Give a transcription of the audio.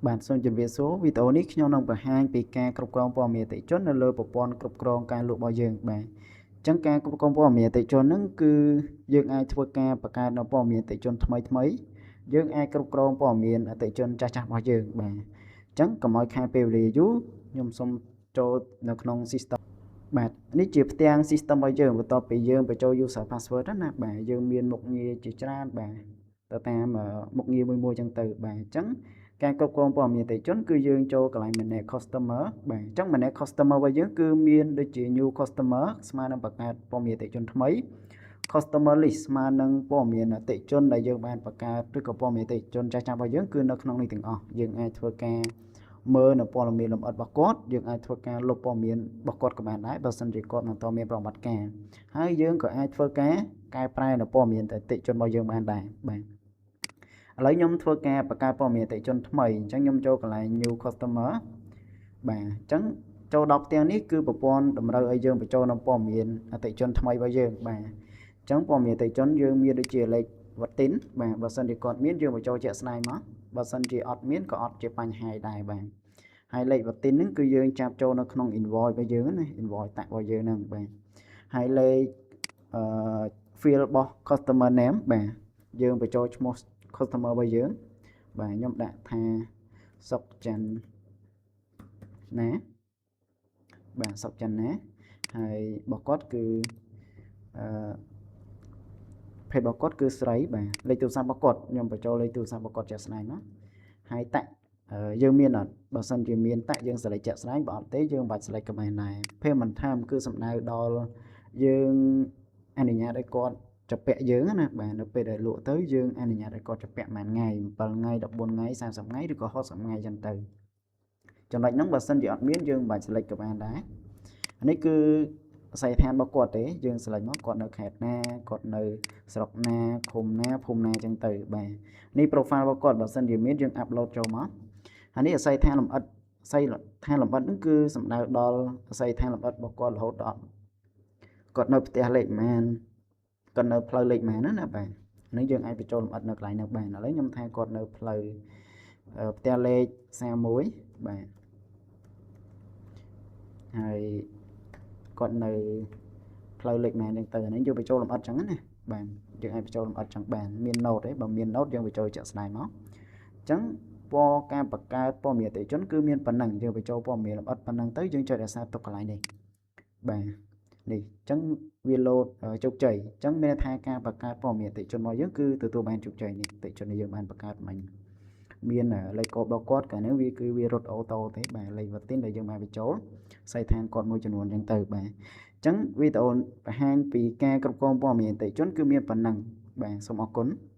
បាទសូមជម្រាបសួរវីដេអូនេះខ្ញុំនឹងបង្ហាញពីការគ្រប់គ្រងព័ត៌មានអតិថិជននៅលើប្រព័ន្ធគ្រប់គ្រងការលក់របស់យើងបាទអញ្ចឹងការគ្រប់គ្រងព័ត៌មានអតិថិជនហ្នឹងគឺយើងអាចធ្វើការបង្កើតនៅព័ត៌មានអតិថិជនថ្មីថ្មីយើងអាចគ្រប់គ្រងព័ត៌មានអតិថិជនចាស់ចាស់របស់យើងបាទអញ្ចឹងកុំឲ្យខាតពេលវេលាយូរខ្ញុំសូមចូលនៅក្នុង system បាទនេះជាផ្ទាំង system របស់យើងបន្ទាប់ពីយើងបញ្ចូល user password ណាបាទយើងមានមុខងារជាច្រើនបាទទៅតាមមុខងារមួយមួយចឹងទៅបាទអញ្ចឹងការគ្រប់គ្រងព័ត៌មានអតិថិជនគឺយើងចូលកន្លែង manage customer បាទអញ្ចឹង manage customer របស់យើងគឺមានដូចជា new customer ស្មើនឹងបង្កើតព័ត៌មានអតិថិជនថ្មី customer list ស្មើនឹងព័ត៌មានអតិថិជនដែលយើងបានបង្កើតឬក៏ព័ត៌មានអតិថិជនចាស់ៗរបស់យើងគឺនៅក្នុងនេះទាំងអស់យើងអាចធ្វើការមើលនៅព័ត៌មានលម្អិតរបស់គាត់យើងអាចធ្វើការលុបព័ត៌មានរបស់គាត់ក៏បានដែរបើសិនជាគាត់មិនទាន់មានប្រតិបត្តិការហើយយើងក៏អាចធ្វើការកែប្រែនៅព័ត៌មានអតិថិជនរបស់យើងបានដែរបាទឥឡូវខ្ញុំធ្វើការបង្កើតព័ត៌មានអតិថិជនថ្មីអញ្ចឹងខ្ញុំចូលកន្លែង new customer បាទអញ្ចឹងចូលដល់ផ្ទាំងនេះគឺប្រព័ន្ធតម្រូវឲ្យយើងបញ្ចូលនៅព័ត៌មានអតិថិជនថ្មីរបស់យើងបាទអញ្ចឹងព័ត៌មានអតិថិជនយើងមានដូចជាលេខ VTIN បាទបើសិនជាគាត់មានយើងបញ្ចូលជាក់ស្ដែងមកបើសិនជាអត់មានក៏អត់ជាបញ្ហាដែរបាទហើយលេខ VTIN ហ្នឹងគឺយើងចាប់ចូលនៅក្នុង invoice របស់យើងណា invoice តាក់របស់យើងហ្នឹងបាទហើយលេខអឺ field របស់ customer name បាទយើងបញ្ចូលឈ្មោះ customer របស់យើងបាទខ្ញុំដាក់ថាសុកច័ន្ទណាបាទសុកច័ន្ទណាហើយរបស់គាត់គឺអឺភេទរបស់គាត់គឺស្រីបាទលេខទូរស័ព្ទរបស់គាត់ខ្ញុំបញ្ចូលលេខទូរស័ព្ទរបស់គាត់ជាក់ស្ដែងមកហើយ tax យើងមានអត់បើសិនជាមាន tax យើង select ជាក់ស្ដែងបើអត់ទេយើងមិនបាច់ select ក៏បានដែរ payment time គឺសំដៅដល់យើងអនុញ្ញាតឲ្យគាត់ ជំពាក់យើងណាបាទនៅពេលដែលលក់ទៅយើងអនុញ្ញាតឲ្យគាត់ជំពាក់ប៉ុន្មានថ្ងៃ7ថ្ងៃ14ថ្ងៃ30ថ្ងៃឬក៏60ថ្ងៃចឹងទៅចំណុចហ្នឹងបើសិនជាអត់មានយើងមិនបាច់ select ក៏បានដែរអានេះគឺអាសយដ្ឋានរបស់គាត់ទេយើង select មកគាត់នៅខេត្តណាគាត់នៅស្រុកណាឃុំណាភូមិណាចឹងទៅបាទនេះ profile របស់គាត់បើសិនជាមានយើង upload ចូលមកអានេះអាសយដ្ឋានលម្អិតអាសយដ្ឋានលម្អិតហ្នឹងគឺសំដៅដល់អាសយដ្ឋានលម្អិតរបស់គាត់រហូតដល់គាត់នៅផ្ទះលេខប៉ុន្មានគាត់នៅផ្លូវលេខប៉ុន្មានណាណាបាទនេះយើងអាចបញ្ចូលលម្អិតនៅកន្លែងនោះបានឥឡូវខ្ញុំថាគាត់នៅផ្លូវផ្ទះលេខ41បាទហើយគាត់នៅផ្លូវលេខប៉ុន្មានចឹងទៅអានេះយើងបញ្ចូលលម្អិតចឹងណាបាទយើងអាចបញ្ចូលលម្អិតចឹងបានមាន note ទេបើមាន note យើងបញ្ចូលជាក់ស្ដែងមកអញ្ចឹងពណ៌ការបង្កើតព័ត៌មានអតិថិជនគឺមានប៉ុណ្ណឹងយើងបញ្ចូលព័ត៌មានលម្អិតប៉ុណ្ណឹងទៅយើងចុចរក្សាទុកកន្លែងនេះបាទនេះអញ្ចឹងវាលោតជោគជ័យអញ្ចឹងមានន័យថាការបង្កើតព័ត៌មានអតិថិជនរបស់យើងគឺទទួលបានជោគជ័យនេះអតិថិជនដែលយើងបានបង្កើតមិញមានលេខកូដរបស់គាត់កាលនេះវាគឺវារត់ auto ទេបាទលេខ VTIN ដែលយើងបានបញ្ចូលអាសយដ្ឋានគាត់មួយចំនួនអញ្ចឹងទៅបាទអញ្ចឹងវីដេអូបង្ហាញពីការគ្រប់គ្រងព័ត៌មានអតិថិជនគឺមានប៉ុណ្ណឹងបាទសូមអរគុណ។